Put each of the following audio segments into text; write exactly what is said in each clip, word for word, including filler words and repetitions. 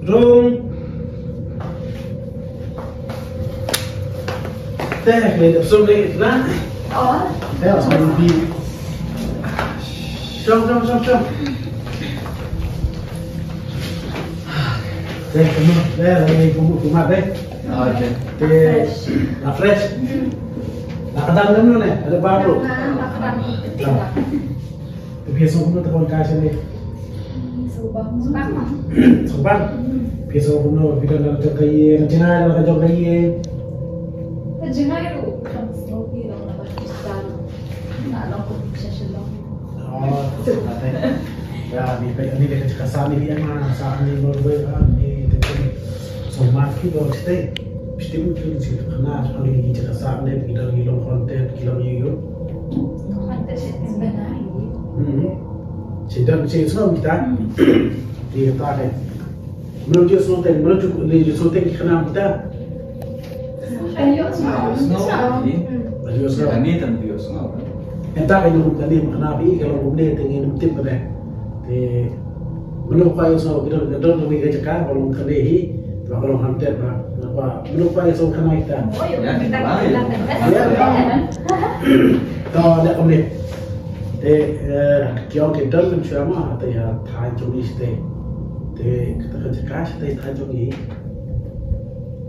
Rung. Te, le da sum le na. Oh. Te, sum bi. Shong, shong, shong, shong. Te, kamu, te, lagi kamu cuma te. Okay. Te, la fresh. La kadang dum ne, ada baru. Te phi sngewbha kumno te khun ka shane? Sngewbha. Sngewbha. Sngewbha. Phi sngewbha kumno phi don la ka jong ka ïing, jngai la ka jong ka ïing. Ka jngai ruh kam sngewbha long la ka jngai. Na long ko phi sha long. Oh, sngewbha te. Ya, ni phi ani le ka jaka sa ni phi ama sa ni mo we ani te. Sngewbha phi don site. Phi sngewbha phi sngewbha khana ani ki jaka sa ni phi don ki long content ki long ïu ïu. Content site bana ïu. Hmm. Site site sngewbha kita. Di kata ke. Mano ju sngewteng, mano ju le ju sngewteng ki khana kita. Ayo sngewbha. Ayo sngewbha. Ani tan ayo sngewbha. Enta ka ïu kane ma khana phi ka long kumne te ngin tip kane. Te mano kwah ïohsngew, ki don, ki don kawei ka jaka ba long kane hi, ba ka long haunted ba. Ba mano kwah ïohsngew khana kita. Ïa. To leh kumne. Te, eh, ki ong ki don mynshuwa ma, te ïa thaiñ jong ngi shatei. Te kata ka jaka shatei thaiñ jong ngi.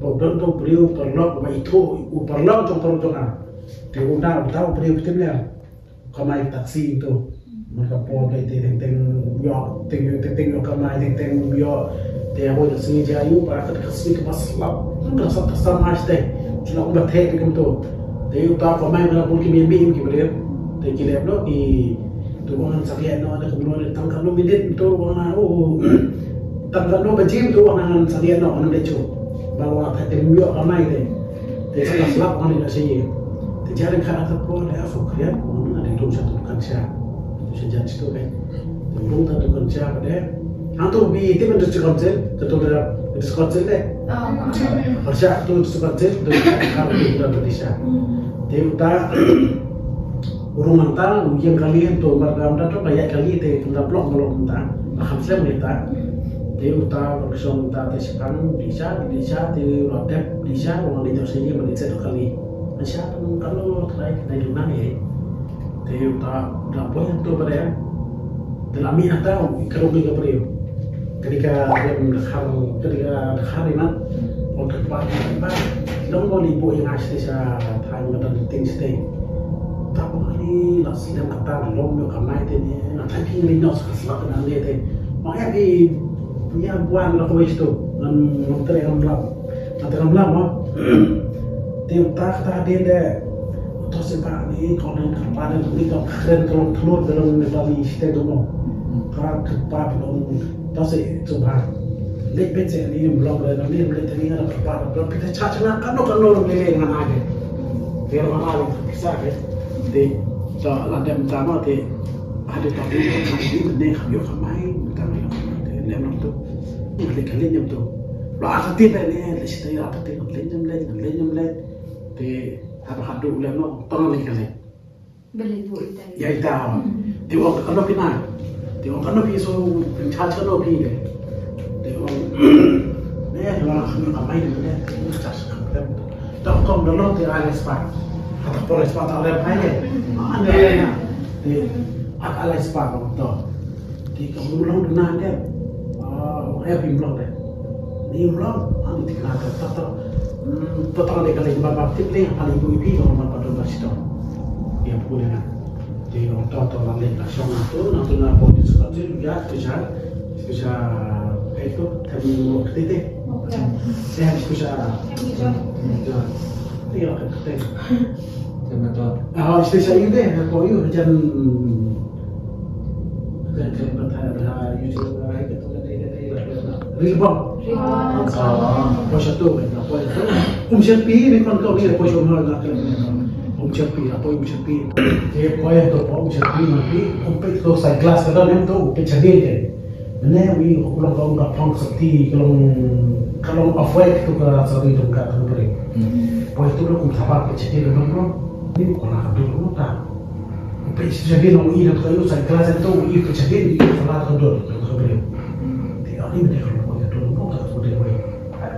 Ba u don uto u briew u paralok ba ithuh u paralok jong u paralok jong nga. Te u na uta u briew u tim lem. Kamai taxi to. Man ka por dei te teng teng ïoh, teng teng teng ïoh kamai, teng teng ïoh. Te hoi ka sngi ja ïoh ba ka ka sngi kaba slap. Ka slap ka slap ma shatei. Shu la kumba theh ni kumto. Te uta kamai ba la bun ki mih mih ki briew. Te ki leh no ki tu wan sa leh no da kumno ni tang ka no minit to wan na o. Tang ka no ba jim to wan na sa leh no wan de chu. Ba wan theh te ïoh kamai te. Te sa ka slap wan ni na sa ye. Te ja ri kha ta por de a fo kriat wan na de tu sa tu kan sa. Tu sa jan sto ke. Tu rung ta tu kan sa ba de. Ang tu bi ti men tu sa kan sel, tu tu da tu sa kan sel de. Parsa tu tu sa kan sel, tu kan sel tu tu sa. Te uta urung mynta u ïeng kali to mar gam da to ba ïa kali te kumta blok blok mynta. Ba kham slem mynta. Te uta ba shong mynta te shipang di sha di sha te ba dep di sha ba di to se ïeng ba di se to kali. Sha to kano trai kane di nang ye. Te uta da boy to ba de. Te la mi ata u ka ro mi ka briew. Ketika dem dkhar, ketika dkhar imat. Ong ka ba ba. Long mo li bo ïa nga shatei sha thaiñ ma don ting shatei. Ta ba ni la slem kata long mo kamai te ni. Na thaiñ phi ni no sa slap na ni te. Ma ya ki nya buan la ko isto. Ngan ngan tre ngam lap. Ngan tre ngam lap ma. Te uta kata hadien de. To se ba ni ko nan ka ba ni ko kren ko long thlur ko long ni ba ni shatei to mo. Ka ka ba ko long. Ta se to ba. Leh pet se ni mlong le ni leh te ni na pa pa pita cha cha na kano kano le le ngan age. Te ro ma le pisa ke. Te ta la dem ta ma te. Ade ta ni ni ne ka yo ka mai ta mai te ne no to. Le ka le nem to. La ka ti le ne le sita ya ka ti le nem le le nem le. Te ha ba ka du le no ta le ka le. Balei bu ita? Ya ita. Te ong kano phi na. Te ong kano phi so pynchas kano phi de. Te ong ne la kham ka mai de ne. Te ong chas ka. Ta kong da long te ala spa. Kata por spa ta le pai de. Ma ne na. Te ala spa ko to. Ki ka mlong na de. Ah, eh, phi mlong de. Ni mlong, ah, ni tikna to, to, to. Hmm, to, to, ni kali ba ba tip ni, kali bu ipi ba ba to ba sito. Ya pu ni na. Te ong to, to, la le ka shong na to, na to na po ni suka tu ya, special, special, eh, to, tadi mo kete te. Ya, special. Ya. Ni la kete. Te ma to. Ah, special ide, ko yu jan. Rilbam. Rilbam. Ah, poi sha tu, poi sha tu. Um Sherpi, ni kon kau ni, poi sha tu, na, um Sherpi, ah, poi um Sherpi. Te poi tu, poi um Sherpi, nanti, um peit tu, side glass ka don, em tu, um peit shadien te. Mane, wi, u long ka, um ka phong sati, ka long, ka long off white tu ka sari tu ka tu bre. Poi tu, um thabar peit shadien ka don, bro. Ni ko na ka dur, no ta. Peit shadien ong i na ka ïoh sa glass to i peit shadien i ka la ka dur ka dur. Te ani me ka dur ka dur ka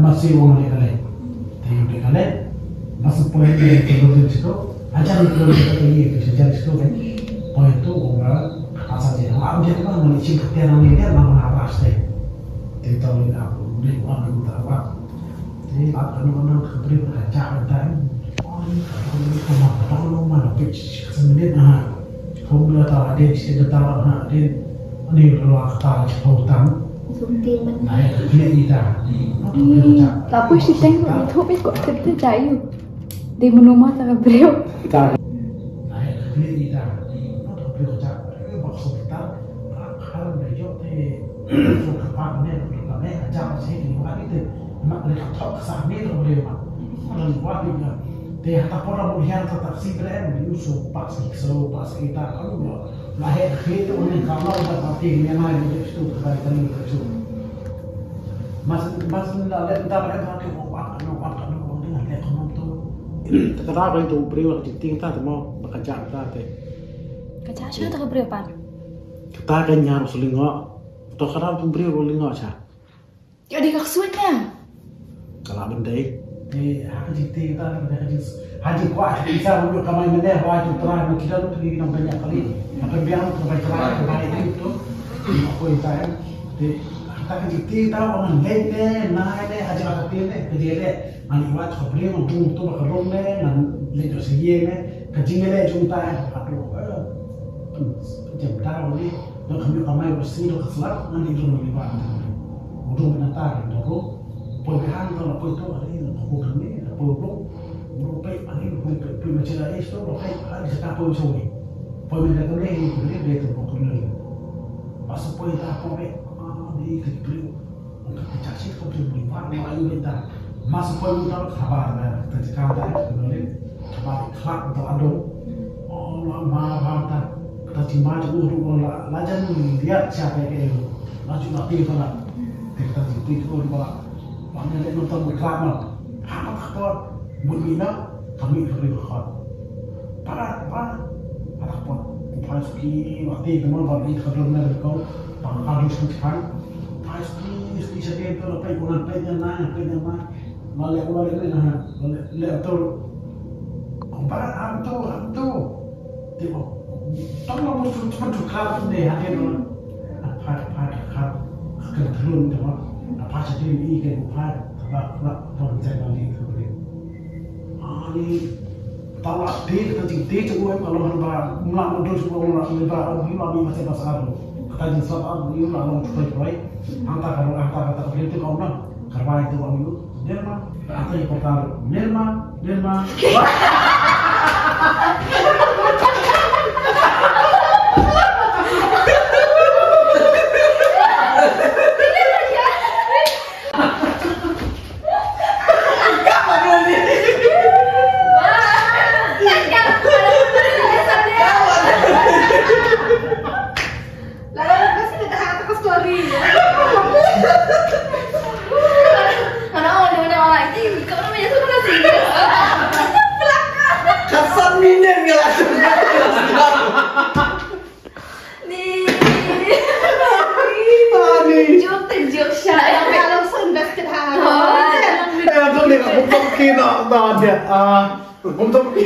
ma si wong le kale. Te yu le kale. Ma si poi le ke lo de sito. Aja ni lo de kale ye ke sejan sito kan. Poi tu wong la asa je. Am je ma ni chin kete na ni le ma ma ras te. Te to ni aku ni wa ni ta wa. Te ba ka no no ke bri ka ja ta. Oh ni ka ni ka ma ka no ma na pitch. Semenit na. Hong la ta de si de ta na de. Ani la ta la ta ta. Sum ti man. Nai, kene ita. Ih, ta pui si teng tu mi ko tip te jai yu. De menuma ta ka breu. Nai, kene ita. Bak hospital. Hal de yo te. Ka pa ne ka ne aja si ni wa ni te. Mak le ka thok sa ni lo le ma. Ko le wa ni. Te hata por la mujer ta taxi brand, you so pas so pas ita kamu. La he he to ne ka ma da pa te ne ma ni de stu ka ka ni ka stu. Mas mas la le ta la ta ke wa no wa no wa ne le ko to. Ta ka ta ko to breu ti ting ta mo ba ka ja ta te. Ka ja shu ta ka breu pa. Ka ta ka nyar su lingo. To ka ta tu breu lingo cha. Ka dei ka ksuid na. Ka lah ban dei. Te ha ka jingtieng ta, ha ka jing, ha jingkwah ka pisa ban ïoh kamai mane, ha tu trai ma kita tu ngi nang banyak kali. Apa biang ka bai trai ka bai tu tu. Apa ita em. Te ha ka jingtieng ta, wan leit ne, nai ne, ha jingtieng ne, ka jingtieng ne. Ngan ïoh wat ka briew ngan dung tu ba ka rung ne, ngan leit ïoh sa ïing ne. Ka jingïaleh jong ta eh, haduh, eh, jam daw ni, ngan kham ïoh kamai ba sni da ka slap, ngan dei rung liba ngan dei. U rung na ta ri da rung, poi bihan ta la poi tu, ari na poi rung ni, na poi rung, rung pei, ari rung pei, pei ma chira eh, sto, rung pei, ari sa ta poi ma sawi. Poi ma da ka ni, ni, ni, ni, tu poi ni. Pas poi ta poi, ah, ni, ka briew. Ka pynjah shit ka briew, briew ba, ba, ba, ba. Mas poi uta khabar na, ta jaka ta, ka nolin, khabar khlak uta adong. Oh, la ma ba ta, ta jima jong u ruh la, la jan liat sha ka ke. La ju la pi ka la. Te ta ji pi tu ba. Ba ne le nonton bu khlak ma. Ha ka ka. Mut mina, kami ka briew ka. Para, para. Para pon. Ku phai suki, wati kemon ba ni ka dong na ko. Ba ka dong suki kan. Phai suki, suki sha den to la pei unan pei nya na, pei nya na. Ma le, ma le, le na, ma le, le to. Para am to, am to. Te ko. Tong la mo tu, tu, tu ka ne ha den no. Phai, phai, phai. Ka ka dong to. Phai sha den i ke phai. Ba, ba, ba, ba, ba, ba, ba, ba, ba, Ani, ta la te, ta jing te, te, uem, ka long ba, mla, mla, dul, mla, mla, mla, ba, mla, mla, mla, te, ba, sa, ru. Ka jing sa, ba, mla, mla, mla, te, te, te. Hangta ka long, hangta ka ta, te, te, ka long na. Ka bai, te, ba, mla. Nirma, hangta, ka ta, nirma, nirma. Mafia, ah, bum tom.